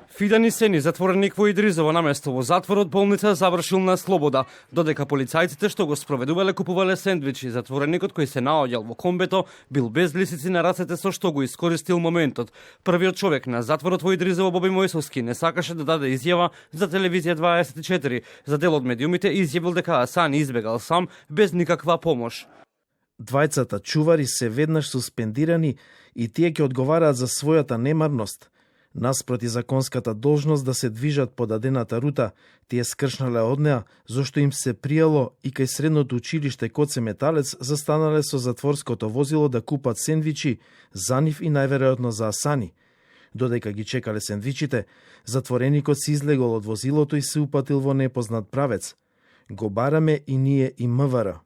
Фидани Сени, затвореник во Идризово, наместо во затвор од болница, завршил на слобода, додека полицајците што го спроведувале купувале сендвичи. Затвореникот кој се наоѓал во комбето бил без лисици на рацете, со што го искористил моментот. Првиот човек на затворот во Идризово, Боби Мојсовски, не сакаше да даде изјава за телевизија 24. За дел од медиумите изјавил дека Асани избегал сам без никаква помош. Двајцата чувари се веднаш суспендирани и тие ќе одговараат за својата немарност. Наспроти законската должност да се движат по дадената рута, тие скршнале од неа, зашто им се приело и кај средното училиште Коце Металец застанале со затворското возило да купат сендвичи за нив и најверојатно за Асани. Додека ги чекале сендвичите, затвореникот се излегол од возилото и се упатил во непознат правец. Го бараме и ние и МВР.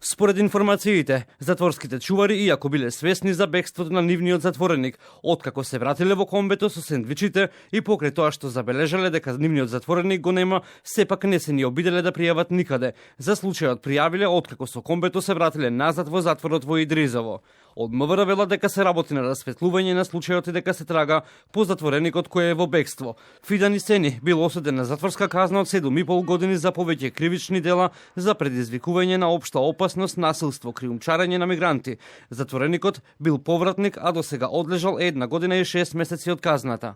Според информациите, затворските чувари, иако биле свесни за бегството на нивниот затвореник, откако се вратиле во комбето со сендвичите и покрај тоа што забележале дека нивниот затвореник го нема, сепак не се ни обиделе да пријават никаде. За случајот пријавиле откако со комбето се вратиле назад во затворот во Идризово. Од МВР велат дека се работи на расветлување на случајот и дека се трага по затвореникот кој е во бегство. Фидани Сени бил осуден на затворска казна од 7,5 години за повеќе кривични дела за предизвикување на општа опасност, насилство, криумчарење на мигранти. Затвореникот бил повратник, а досега одлежал 1 година и 6 месеци од казната.